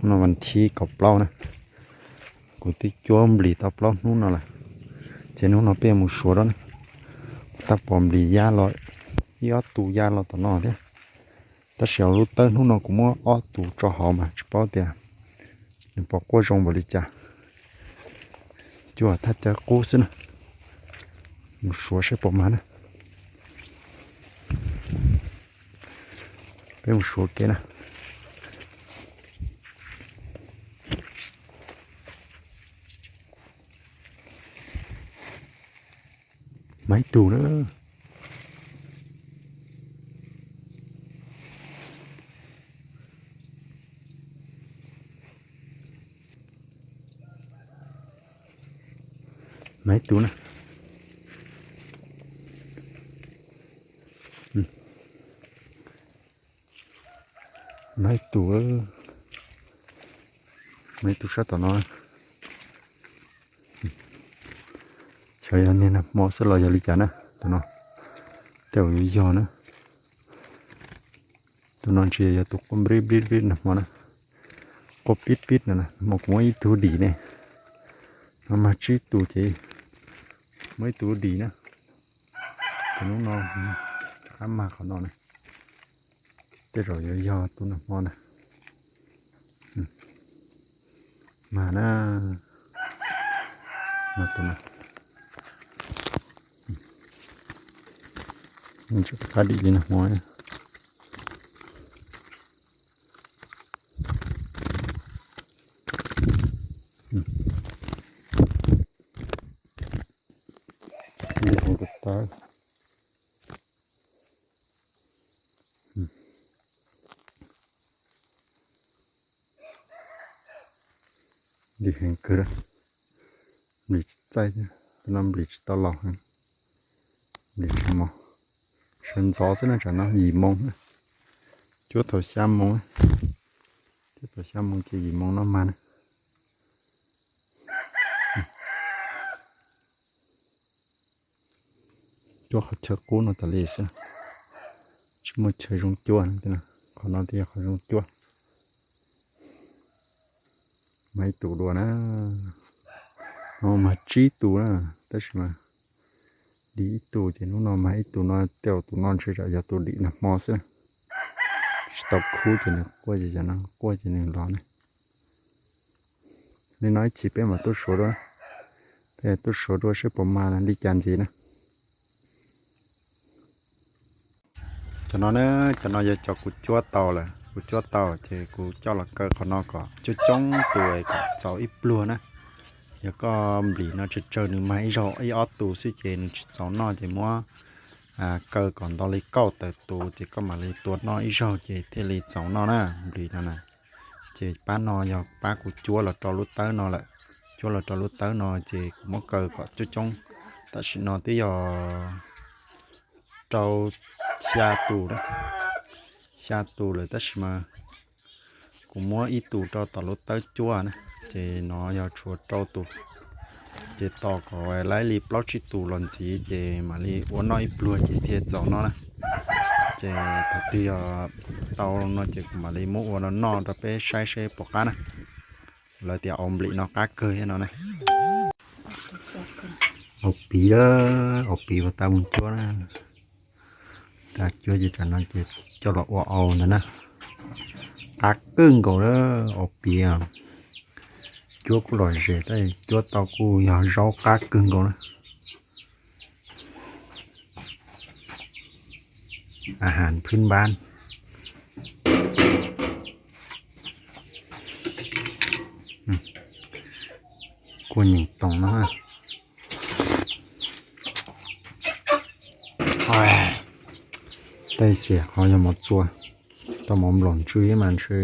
No vas thib kaum plaub na, kuv twb cuab nplis tau plaub hnub no lawm, ces hnub no peb mus suav rau na. Tab pom nplis ya los ib ob tus ya los tom no thiab, tab sis lub tawb hnub no kuv muab ob tus tso hauv mas tsis paub tias nws puas quaj zoo npaum li cas. Cuaj thaj cawv qub xwb na. Mus suav saib puas mag na. Peb mus suav kev na. Mag ib tug na. Mag ib tug na. Mag ib tug, mag ib tug sab tom no. Xyov yog niag nag hmo xwb los yog li cas na, tus no tej zaum yuav yog na. Tus no ntshe yog tus quaj nplib nplib nplib nag hmo na, quaj pib pib no na. Nag hmo kuv muab ib tug dim ne, no mag tsib tus ces muab ib tug dim na. Tus hnub no rov qab mag qhov no na, tej zaum yuav yog tus nag hmo na. Mag na, mag tus no. Rov qab dim li nag hmo. Dim heev kawg, nplis txaij thiab, tus no nplis tsis tau laus heev, nplis tsis mos. Sawv ntxov xwb na, tsam no yim moo, cuab thaum xya moo, cuab thaum xya moo ces yim moo no mag na. Cuab qhov chaw qub no tas li xwb, tsis muaj chaw zoo cuab, qhov no thiaj yog qhov zoo cuab. Mag ib tug dua na, no mag tsib tus na, tab sis mas dim ib tug ces hnub no mag ib tug no, tej zaum tus no ntshe yog tus dim nag hmo xwb, tsis tau khub ces nws quaj ces no quaj ces nws los ne. Li no ib chim peb mam tuaj suav dua, peb tuaj suav dua saib puas mag li cas ntxiv na. Cov no na, cov no yog cov kuv cuab tau lawm, kuv cuab tau ces kuv coj los kaw qhov no kom coob coob tus kom txaus ib pluag na. Yog koj nplis no tsawg tsawg nws mag ib zaug ib ob tus xwb ces nws tsis txaus noj ces muab kaw kom nto li kaum tawm tus ces koj mam li tua noj ib zaug ces thiaj li txaus noj na, nplis no na. Ces pab no yog pab kuv cuab los rau lub tawb no lawm, cuab los rau lub tawb no ces kuv muab kaw kom coob coob. Tam sim no twb yog rau xya tus, xya tus lawm tab sis mas kuv muab ib tus rau tom lub tawb cuab na, ces no yog tshuav rau tus. Ces tos kom laib li plaub tsib tus los ntxiv ces mam li ua noj ib pluag ces thiaj txaus noj na. Ces thaum twg yog tau no ces kuv mam li muab ua noj rau peb saib seb puas qab na. Lawv tias aus nplis no qab kawg thiab no na. Aus piv, aus piv uas tau mus cuab na. Tau cuab ces tsam no ces coj los ua aus ntawd na. Qab kawg nkaus lawm, aus piv. Cuab kuj lom zem, cuab tau kuj yog zaub qab kawg nkaus na. A has phwb npab. Kuj nyeem toos no. Tej xiam qhov yog mov txua, tau mov nplaum ntsw mas ntshe.